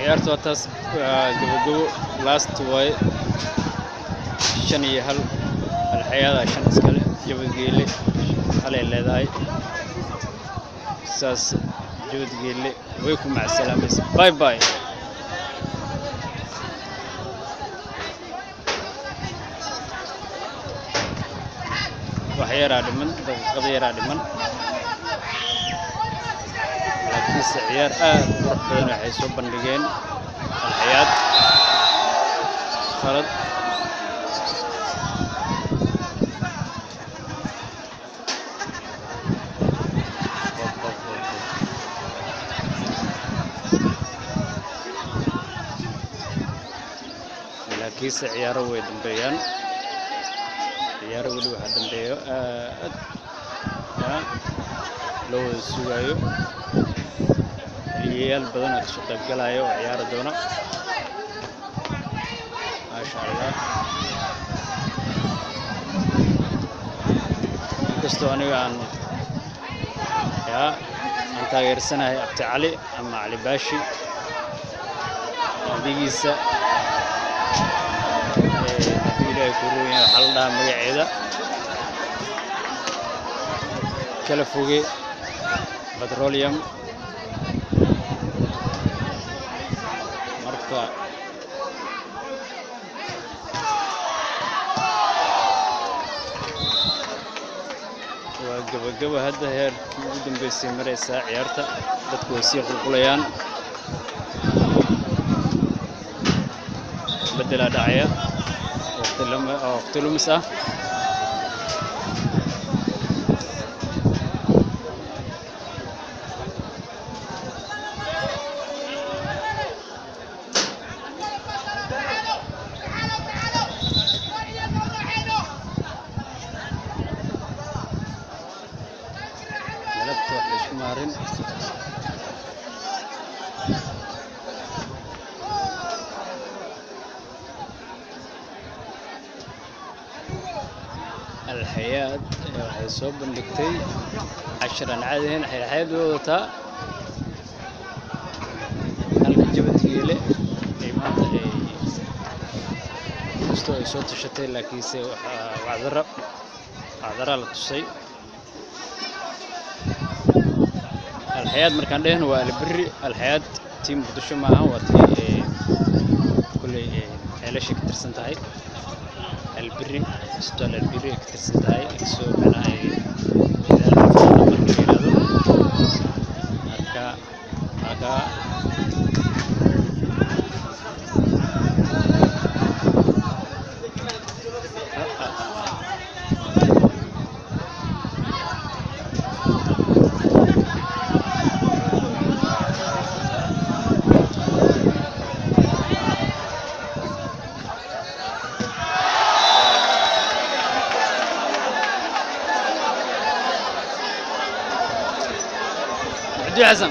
Ciyaarta waa taas, waa gabagabo, last waaye. 5-1, Alxayaada shan iskale, Jabadgeele halay leedahay. Saas Jabadgeele way ku macsalaamaysay. Bye bye. Wax yaraa dhiman, daqiiqada yaraa dhiman, laakiinse ciyaar aad u qurux badan waxay soo bandhigeen Alxayaad. Khalad. Bob, bob, bob, bob. Laakiinse ciyaaro way dambeeyaan, ciyaaro weli waxaa dambeeyo aad yaa loo wada sugaayo. Haliyeyaal badanaa kasoo qayb galaya oo ciyaari doona, maasha Allah. Inkastoo aniga aan yaa aan taageersanahay Abti Cali ama Cali Baashi, naadigiisa hadduu Ilaahay ku roon yahay, waxaa la dhahaa magaceeda Kala Foge Petroleum. Marka waa gabagaba, hadda heerkii ugu dambeysay maraysaa ciyaarta, dadku way sii qulqulayaan, beddelaa dhacaya, waqti lama waqti lumis ah. Galabta wax la isku maarin. Alxayaad waxay soo bandhigtay cashar aan caadi ahayn. Alxayaad way wadataa, halka Jabadgeele ay maanta ay kastoo ay soo tashatay, laakiinse waxaa wacdara wacdaraa la tusay Alxayaad. Markaan dhehno waa Alberi Alxayaad, tii Muqdisho maaha, waa tii kulley Ceelasha ka tirsan tahay, Alberi, isbitaal Alberi ay ka tirsan tahay, kasoo macnaha ay idaara marka la yidhaahdo. Marka marka Abdi Xasan.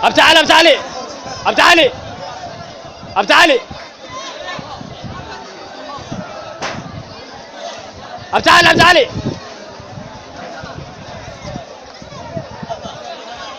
Abdi Cali, Abdi Cali, Abdi Cali, Abdi Cali, Abdi Cali, Abdi Cali.